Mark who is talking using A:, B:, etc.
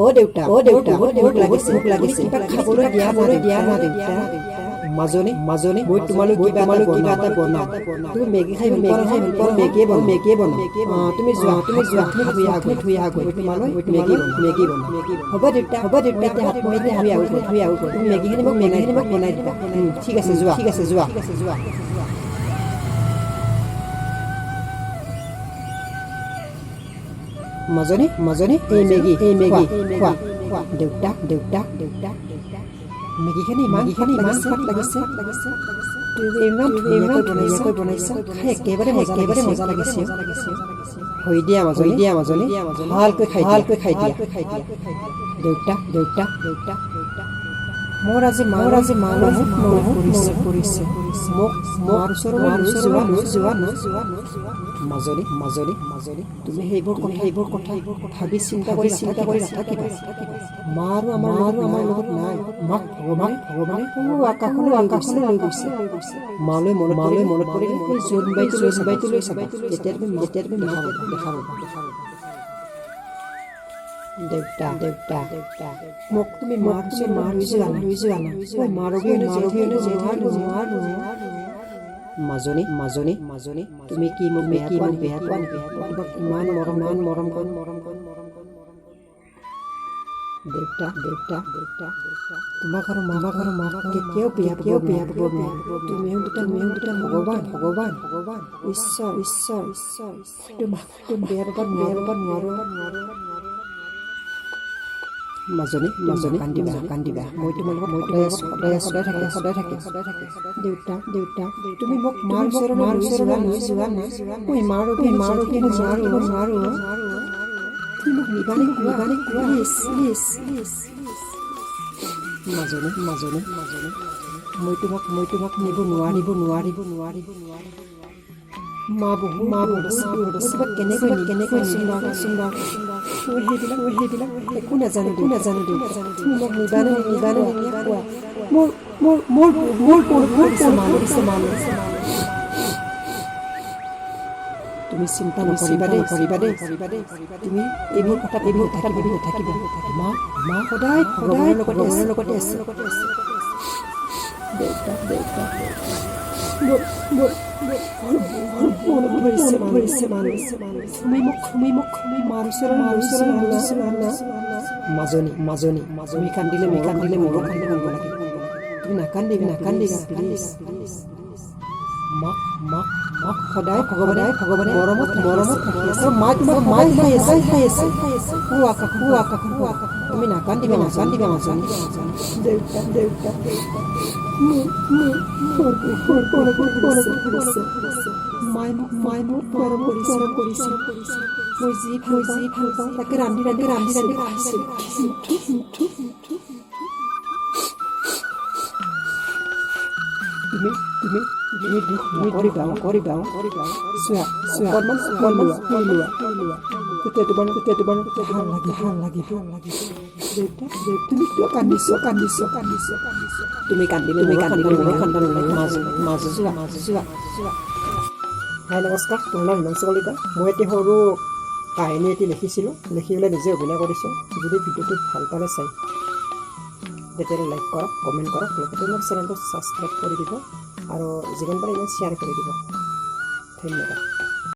A: অ দেউতা, অ দেউতা, ভোক লাগিছে, ভোক লাগিছে, কিবা খাবলৈ দিয়া, খাবলৈ দিয়া না দেউতা। মাজনী, মাজনী, মই তোমালৈ কিবা এটা বনাম। তুমি মেগী খাই ভাল পোৱা নহয়? মই মেগীয়ে বনাম, মেগীয়ে বনাম। তুমি যোৱা, তুমি যোৱা, তুমি ধুই আহা, ধুই আহা। মই তোমালৈ মেগী বনাম, মেগী বনাম। হ'ব দেউতা, হ'ব দেউতা। এতিয়া হাত মই এতিয়া ধুই আহোঁ, ধুই আহোঁ। তুমি মেগীখিনি মোক বনাই দিবা। ঠিক আছে যোৱা, ঠিক আছে যোৱা, ঠিক আছে যোৱা। মাজনী, মাজনী, এই মেগী, এই মেগী খোৱা, খোৱা। দেউতা, দেউতা, দেউতা, মেগীখিনি ইমান সোৱাদ লাগিছে। তুমি ইমান ধুনীয়াকৈ বনাইছা, খাই একেবাৰে মজা লাগিছে। হৈ দিয়া মাজনী, দিয়া মাজনী, ভালকৈ খাই, ভালকৈ খাই দিয়া। দেউতা, দেউতা, দেউতা, মোৰ আজি মা বহুত মনত পৰিছে, পৰিছে। মোক মাৰ ওচৰলৈ লৈ যোৱা, লৈ যোৱা না। মাজনী, মাজনী, মাজনী, তুমি সেইবোৰ কথা ভাবি চিন্তা কৰি নাথাকিবা। মা আৰু আমাৰ লগত নাই। মাক ভগৱানে সৰু আকাশলৈ লৈ গৈছে। মালৈ মনত পৰিলে সেই জোনবাইটো লৈ চাবা। তেতিয়া তুমি মাক দেখা পাবা, দেখা পাবা। দেউতা, দেউতা, মোক তুমি মাৰ লৈ যোৱা না, লৈ যোৱা না। মই মাৰ অবিহনে জীয়াই থাকিব নোৱাৰো। মাজনী, মাজনী, মাজনী, তুমি কি মোক বেয়া পোৱা নেকি? মই তোমাক ইমান মৰম, ইমান মৰম কৰোঁ, মৰম কৰোঁ, মৰম কৰোঁ। দেউতা, দেউতা, দেউতা, তোমাক আৰু মাক কেতিয়াও বেয়া পাব নোৱাৰো। তুমিও দুটা ভগৱান, ভগৱান, ভগৱান, ঈশ্বৰ, ঈশ্বৰ, ঈশ্বৰ। তোমাক বেয়া পাব নোৱাৰো, নোৱাৰো। মাজনী, মাজনী, কান্দিবা, কান্দিবা। মই তোমাৰ লগত সদায় আছোঁ, সদায়, সদায় থাকিম, সদায় থাকিম, সদায় থাকিম। দেউতা, দেউতা, তুমি মোক মাৰ ওচৰলৈ লৈ যোৱা না। মই মাৰ অবিহনে জীয়াই থাকিব নোৱাৰো। তুমি মোক নিবানে, নিবানে? Please, please, please. মাজনী, মাজনী, মাজনী, মই তোমাক নিব নোৱাৰিব, নোৱাৰিব, নোৱাৰিব, নোৱাৰিব। মা বহুত দূৰত আছে। তোমাক কেনেকৈ নিম কোৱাচোন বাৰু? মই সেইবিলাক একো নাজানো, একো নাজানো দেউতা। তুমি মোক নিবানে, নিবানে কোৱা। মোৰ মোৰ মোৰ মোৰ বহুত পৰিছে, মালৈ। তুমি চিন্তা নকৰিবা দেই, কৰিবা দেই। তুমি এইবোৰ কথা ভাবি নাথাকিবা। মা মা সদায় ভগৱানৰ লগতে আছে। দেউতা, দেউতা, মোৰ মোৰ মোৰ মনত ধৰিছে, ধৰিছে। তুমি মোক মাৰ ওচৰলৈ লৈ যোৱা না। মাজনী, মাজনী, তুমি কান্দিলে মোৰো কান্দিব লাগে। তুমি নাকান্দিবা, নাকান্দিবা, প্লিজ। মাক মাক মাক সদায় ভগৱানে মৰমত মৰমত ৰাখি আছে। মা তোমাক মাই খাই আছে, খাই আছে। সু আকাশ, সু আকাশ, সু আকাশ। তুমি নাকান্দিবা, নাকান্দিবা মাজনী। দেউতা, দেউতা, মোৰ মোৰ মোৰ বহুত মনত পৰিছে, পৰিছে। মায়ে মোক মৰম কৰিছে, মৰম কৰিছে। মই যি ভাল পাওঁ তাকে ৰান্ধি ৰান্ধি ৰান্ধি ৰান্ধি খুৱাইছিল। কিন্তু তুমি তুমি তুমি দুখ নকৰিবা, নকৰিবা, নকৰিবা। চোৱা, চোৱা, অকণমান অকণমান শুই লোৱা, শুই লোৱা। তেতিয়া তোমাৰ ভাল লাগে, ভাল লাগে, ভাল লাগে। দেউতা, তুমি কিয় কান্দিছ, কান্দিছ, কান্দিছ, কান্দিছ? তুমি কান্দিলে মোৰো কান্দা নালাগে। মাজ মাজ যোৱা, মাজ যোৱা, যোৱা।
B: হাই, নমস্কাৰ। মোৰ নাম হিমাংশু কলিতা। মই এটি সৰু কাহিনী এটি লিখিছিলোঁ, লিখি পেলাই নিজে অভিনয় কৰিছোঁ। যদি ভিডিঅ'টো ভাল পালে চাই, তেতিয়াহ'লে লাইক কৰক, কমেণ্ট কৰক, লগতে মোৰ চেনেলটো ছাবস্ক্ৰাইব কৰি দিব আৰু যিমান পাৰে ইমান শ্বেয়াৰ কৰি দিব। ধন্যবাদ।